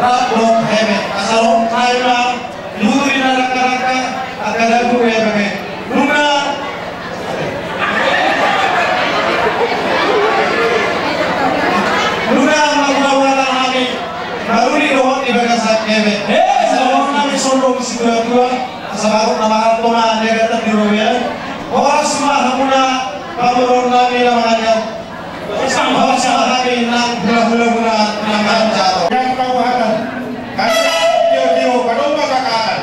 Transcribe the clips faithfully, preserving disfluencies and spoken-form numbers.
Rap dohot heme. Asa ro hami ma, lutu di na rangka-rangka, angka dagu heme. Nunga, nunga mangulahula hami, maruli dohot di bagasan heme. Asa ro hami sondong situa-tua, asa baru nama harto ma negatan di robean. Horas ma hamuna, pamoruon nami na mangajak. Sama-sama hami nang hula-hula muna nang mancato. Yang kau akan. Kami tio-tio padomba kakakan.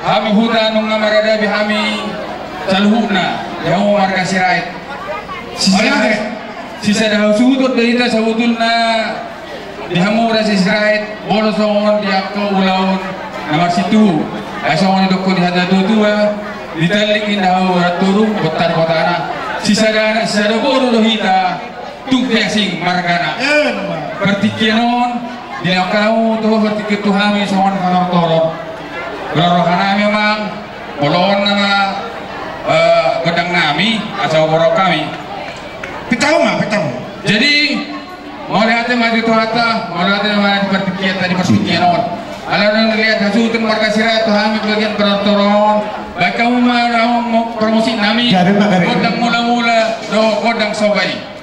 Hami huta nunga maradabi hami saluhutna, di hamu marga Sirait. Sisada, sisada hasuhuton do hita sabotulna di hamu marga Sirait, molo songon di angka ulaon na marsituhu. Ai songon didok di hata tua-tua, ditallik indahu ranturu, bontar kotana. Sisada, sisada boru do hita, tung pe asing margana. Emma. Partingkian on, dilehon hamu tu ho partingkian tu hami songon hatortoron. Rohanami amang, molo on nama, eh, gondang nami, asa huboan hami. Pitahon ma, pitahon. Jadi, mauliate ma di Tuhanta, mauliate ma di partingkian, di partingkian on. Ala nunga dilehon hasuhuton marga Sirait tu hami bagian partortoron. Baen hamu ma, hamu parmusik nami. Jadi, ma, jadi. Gondang mula-mula, do gondang soba i.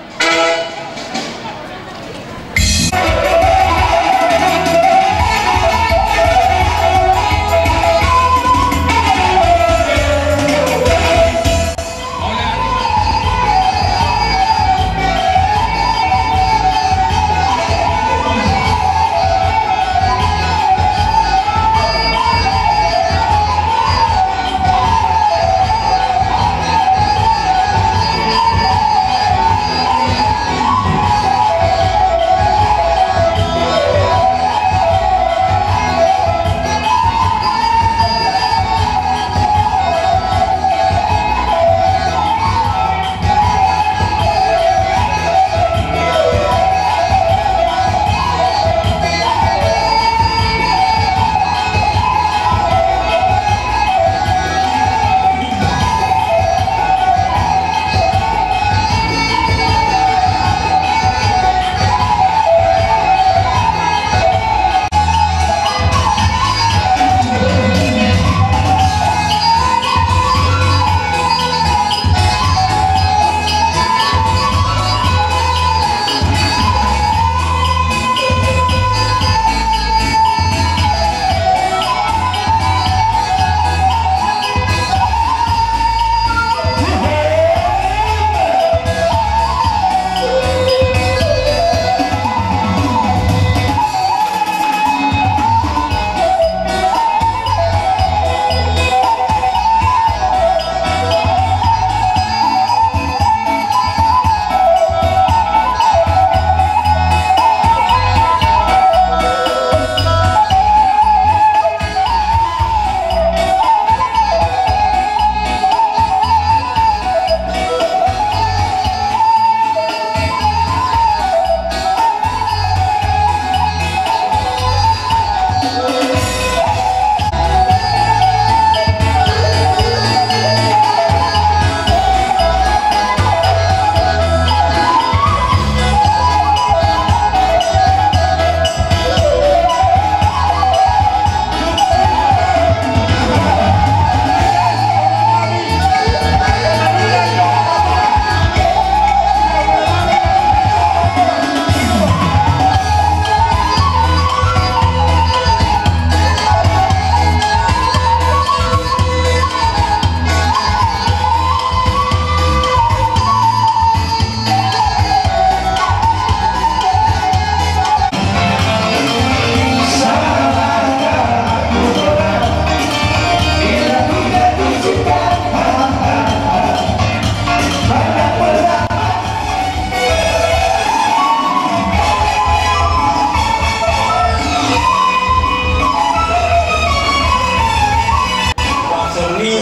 Songon i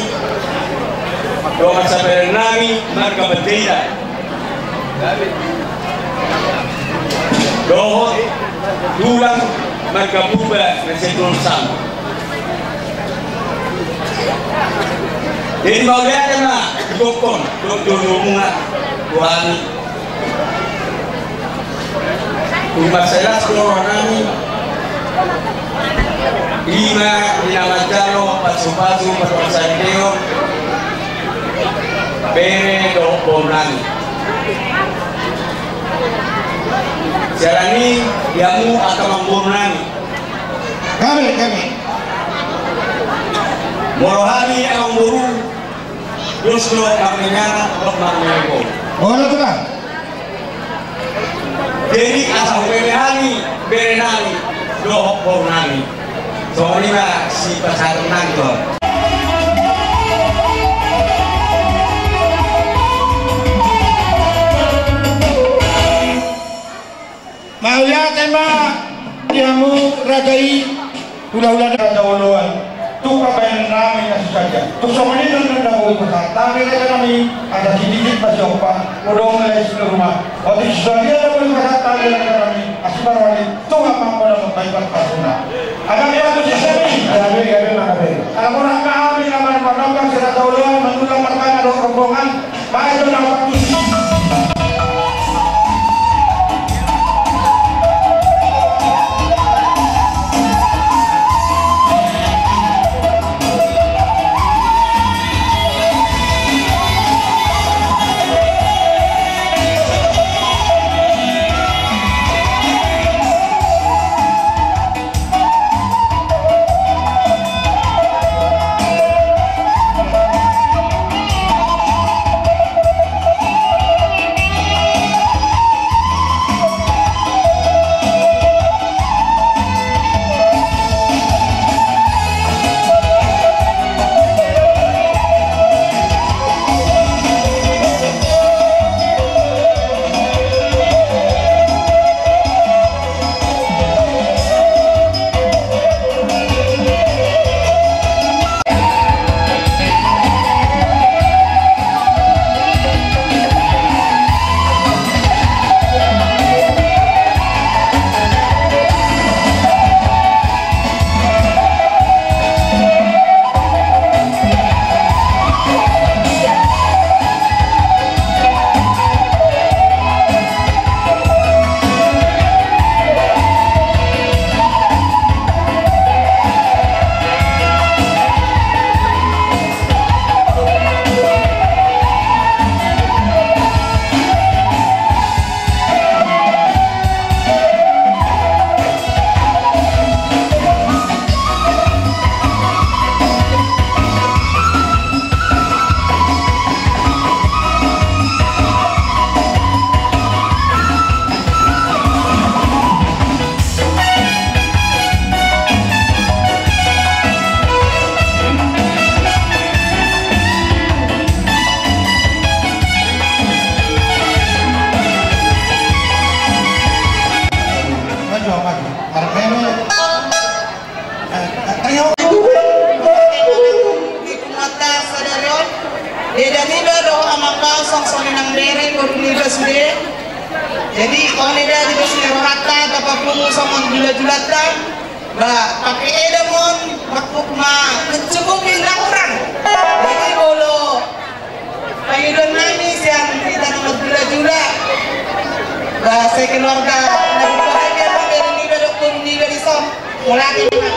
dongan saperenami marga Panjaitan. Dohot tulang marga Purba na sian Dolok Sampang. Jadi mauliate ma digokhon dohot dohot muna tu hami. Tung mansai las do rohanami. Ima di na manjalo pasupasu pasupasu saripeon bere dohot boru nami. Siala ni i hamu angka amangboru nami. Kami, kami. Molo hami amangboru, dos do marnini anak dohot marnini boru. Olo, tulang. Jadi asa humeme hami bere nami dohot boru nami. Songon i ma sipasahaton nami tu hamu. Mauliate ma di hamu raja i. Hulahula ni raja oloan, tung pambahenan nami na so sadia. Tung songon i do na boi pasahat nami raja nami, asa sididit ma siompa, udong mulai sitoruma. Otik so sadia na boi pasahat nami raja nami, asi ma roha ni Tuhan ma na mambahen parpasuna. Adong i ma tu sisami. Gabe, gabe ma gabe. Ala murah ma hami na marnomba si raja oloan, manulak martana dohot rombongan. Maju, maju. Marmeme. Di punguanta sadari on, deda niba dohot amanta on songon i nang bere boru niba sude. Jadi on eda di bere ni rohanta, tapapungu songon julajulanta. Ba pake eda ma on, makmuk ma mencukupi nda hurang. Jadi molo pangidoan nami sian hita na marjulajula, ba sekeluarga na berbahagia ma bere niba dohot boru niba dison. Mulak i ma.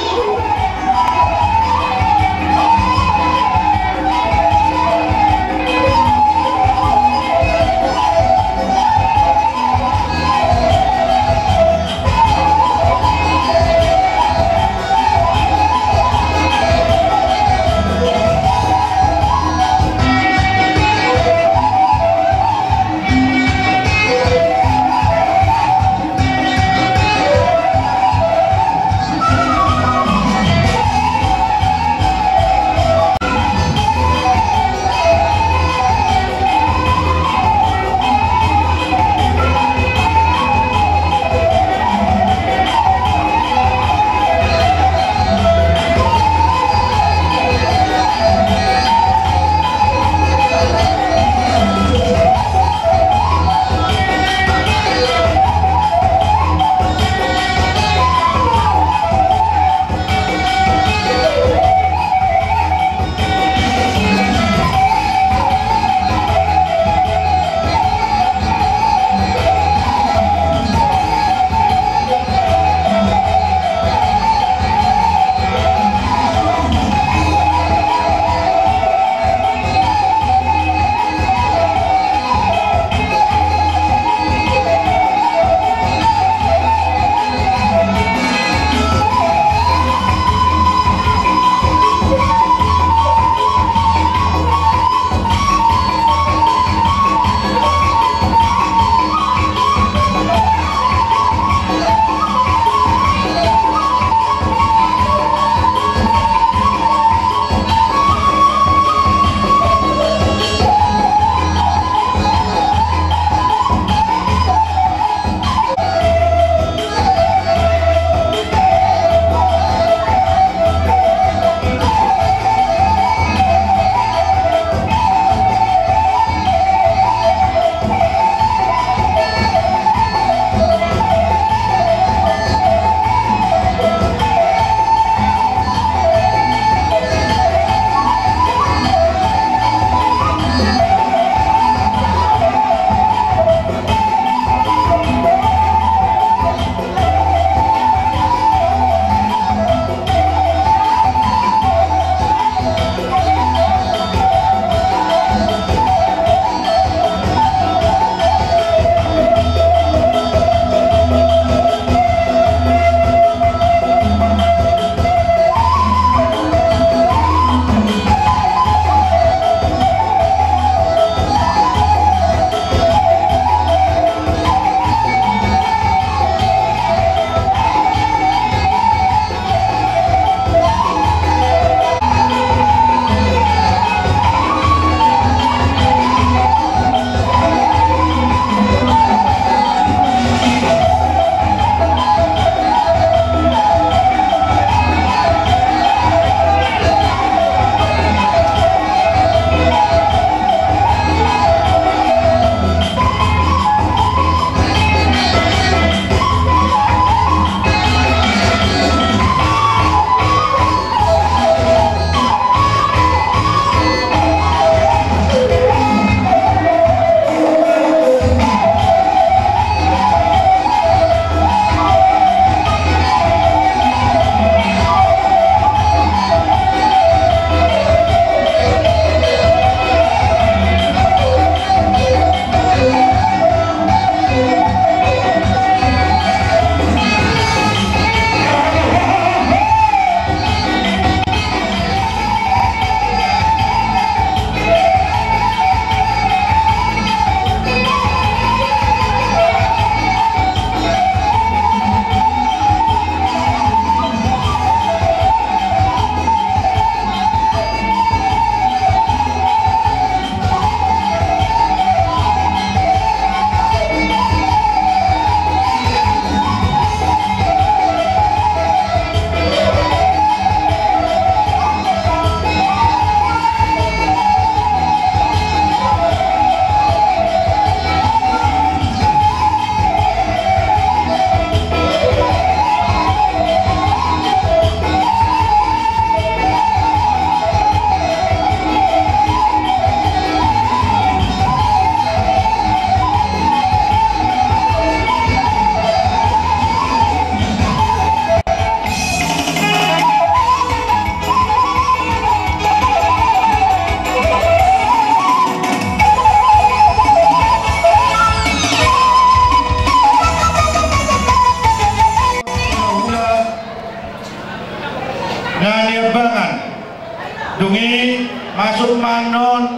Masuk ma annon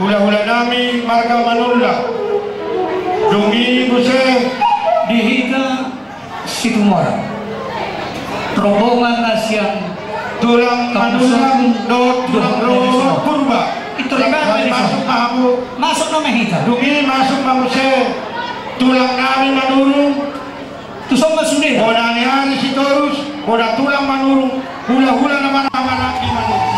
hulahula nami marga Manullang. Dung i muse di hita Situmorang. Rombongan na sian Tulang Manullang dohot Tulang Purba. Masuk ma hamu. Masuk nama hita. Dung i masuk ma muse tulang nami Manurung. Tuson ma sude. Bona ni ari Sitorus, bona tulang Manurung, hulahula na marhahamaranggi Manurung.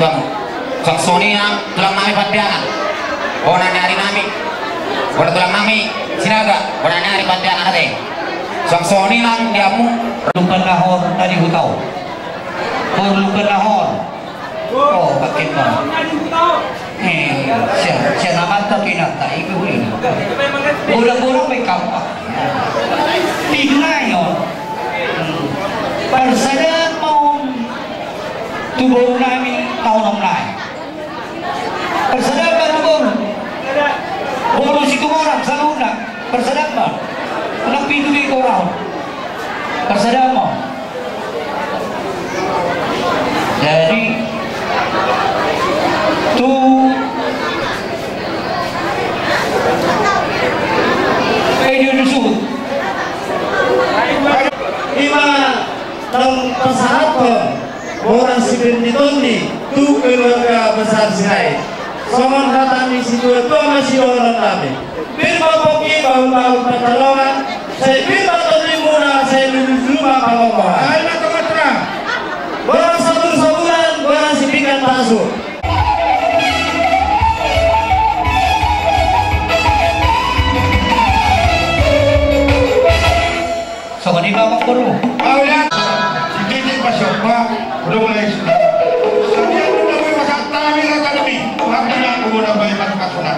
Suang songon i nang tulang nami Pandeangan. Bona ni ari nami. Bona tulang nami Sinaga. Bona ni ari Pandeangan ate. Suang songon i nang di hamu. Lupa nahor tadi hutau. Por lupa nahor. Oh, pakai ma. Eh, sia, sia namanta tu inanta, ibu ini. Godang-godang baik kampak. Tinggal on. Hmm. Parsadaan ma on. Tu boru nami taon on nai. Parsadaan ma tu boru. Boru Situmorang saluhutna. Parsadaan ma. Anak pitu di korahon. Parsadaan ma. Jadi tu eh dia dusut. Ima nang pasahathon. Boras si Benditondi tu keluarga besar Sirait. Songon hata ni situatua ma sidohonon nami. Pir ma pongki bahulbahul pantarongan, sai pir ma tondimuna, sai lulus luma pangomoan. Ai ma tongon terang. Boras sabulan sabulan, boras si pinggan pasu. Songon i ma amangboru. Au ya. Sititi pasiompa. Udah mulai. Sabian udah mulai pasang tangan ni rata demi. Waktu nak gua udah bayar mati pasuna.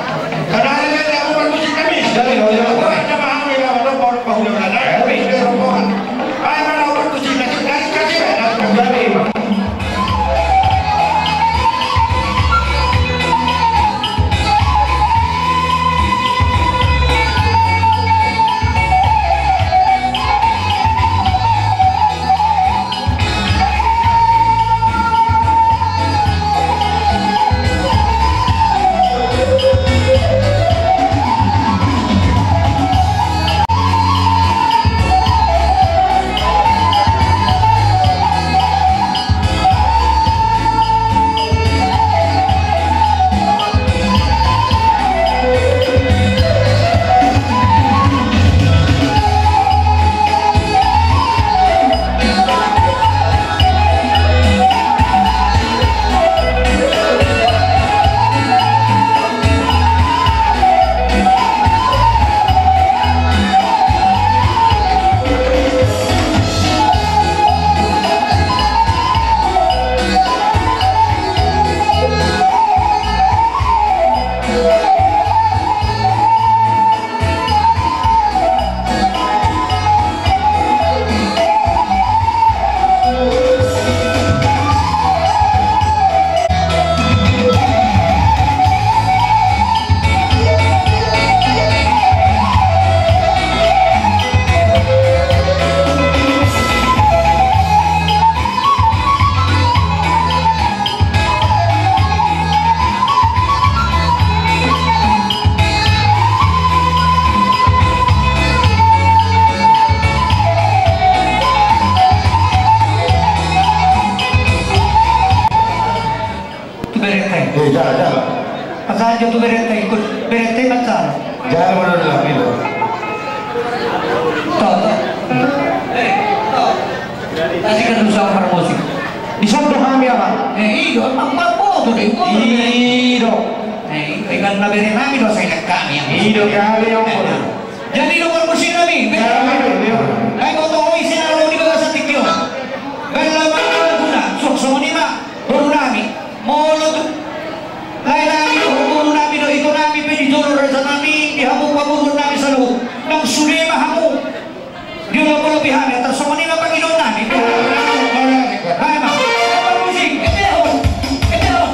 Karena ada yang mau bantu si kami. Dari kau jangan. Ada mahal ya, ada baru bahu yang ada. Dari rombongan. Ayo mana bantu si kami. Dari kami. Dari kami. Tu berete. Eh, jala, jala. Pasahat jo tu berete, ikut berete pasahat. Jala, mana ada lagi lo. Toto. Eh, toto. Tadi kan usaha parmusik. Di sana hami apa? Eh, iyo, empat foto deh, foto deh. Iyo. Eh, dengan na bere nami do, sai dekat kami yang. Iyo, kami yang foto. Jadi do parmusik nami. Jala, iyo. Ai, foto oi, sina lo di bagasan tikio. Bella mana guna, sok songon i ma. Boru nami, molo tu lae nami do, boru nami do, ito nami pe di jolo raja nami, di hamu pamoruon nami saluhut. Nang sude ma hamu. Di olo molo pe hami, antar songon i ma pangidoan nami. Bae ma. Musik, ete on. Ete on.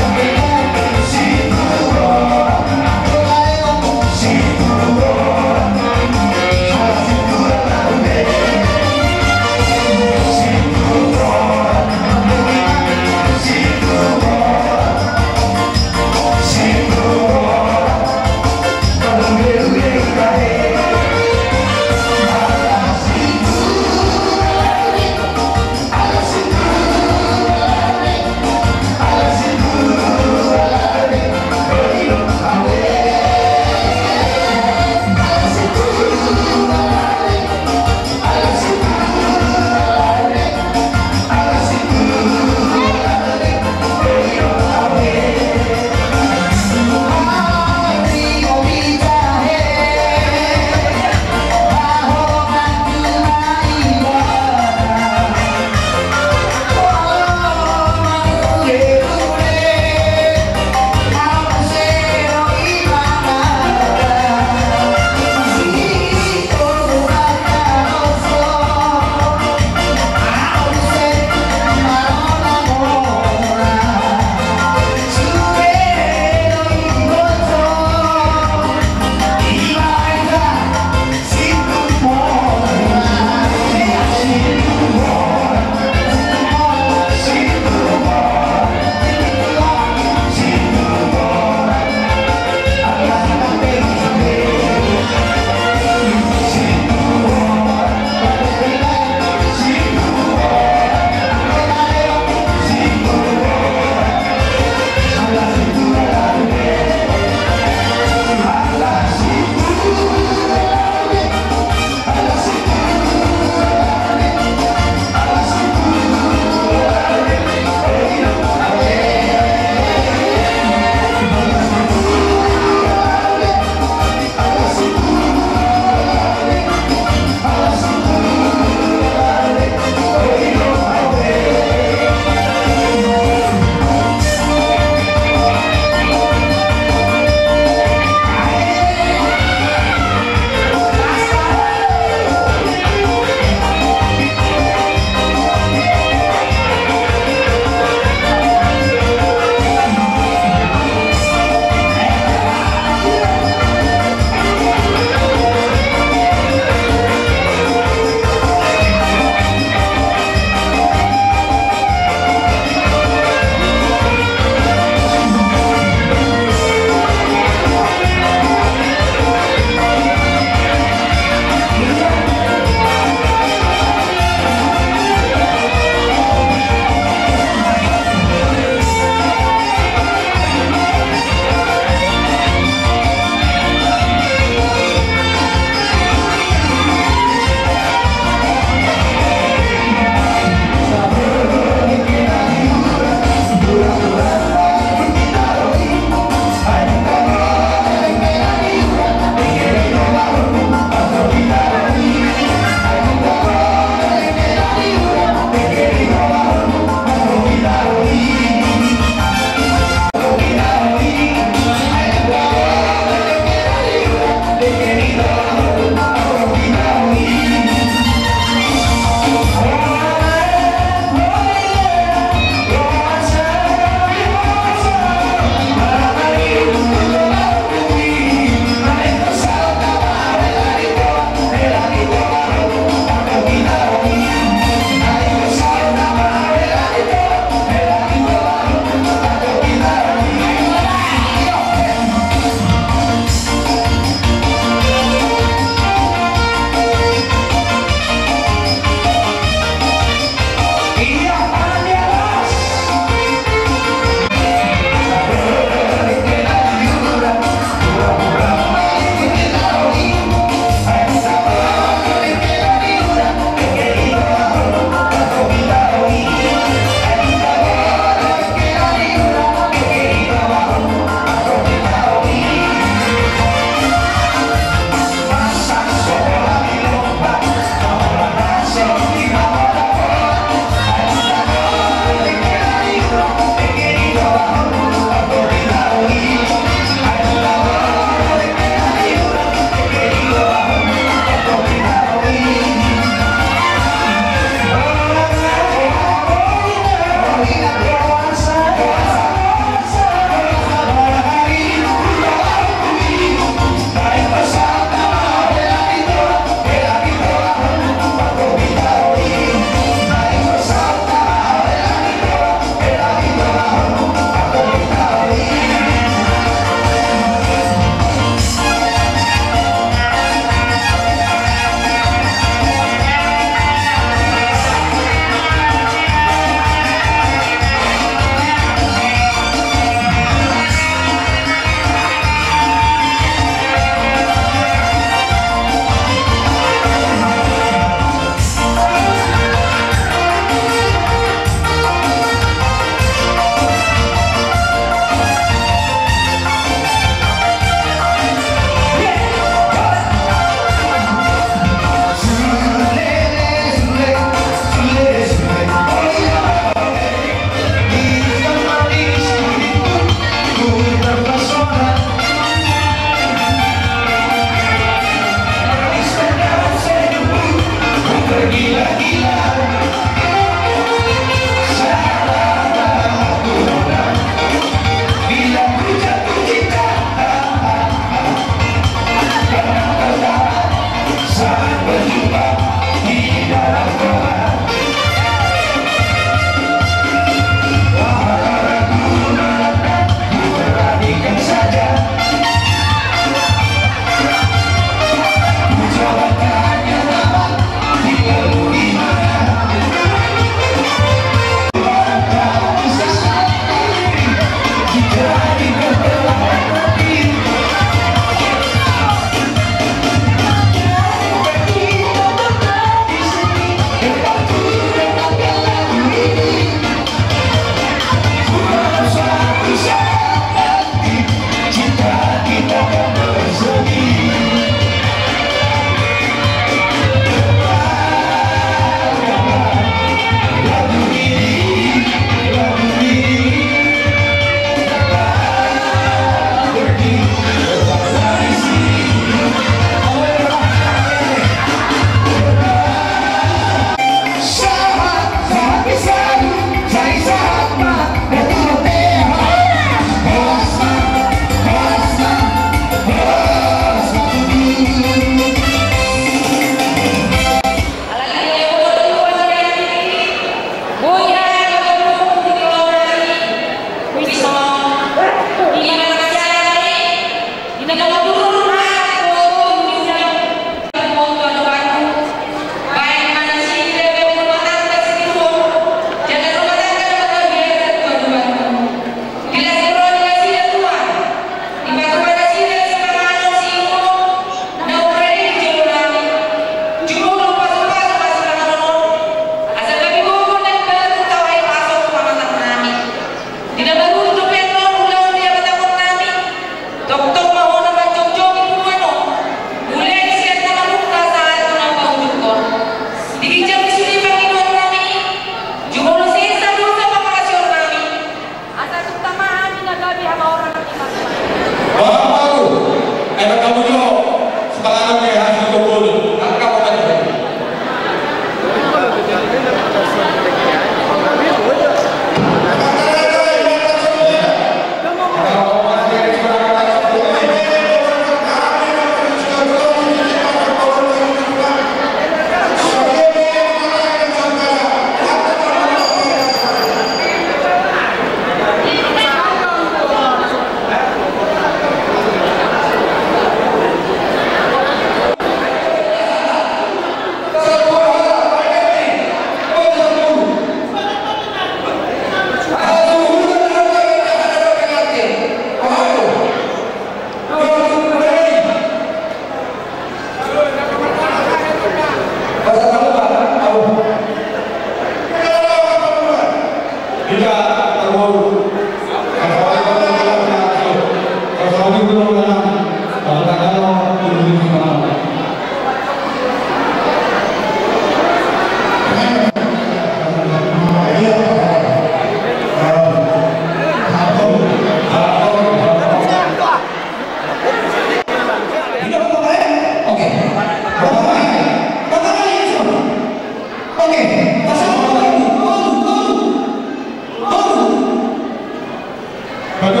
Oke.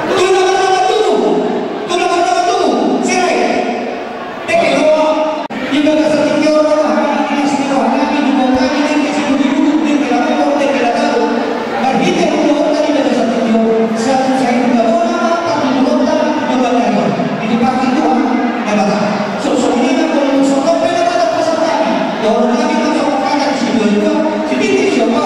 Tulang, tulang, tulang, tulang, sirai. Teke lo. Di bagasan tingki on, roha nami, nasi roha nami, di bawah nami, nang di situ di bulu, di bela motor, di bela tahu. Marhite ulo tadi bagasan tingki on. Satu saya juga mau nama, tapi belum tahu, juga dari on. Jadi pagi Tuhan, ada tak. So, so, ini kan kalau so, kau pernah ada pasal tadi. Ya, orang lagi masuk kata di situ juga. Sedikit siapa,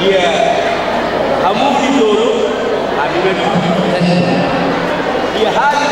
Ia hamu pitolu, hami ma di. Ia hami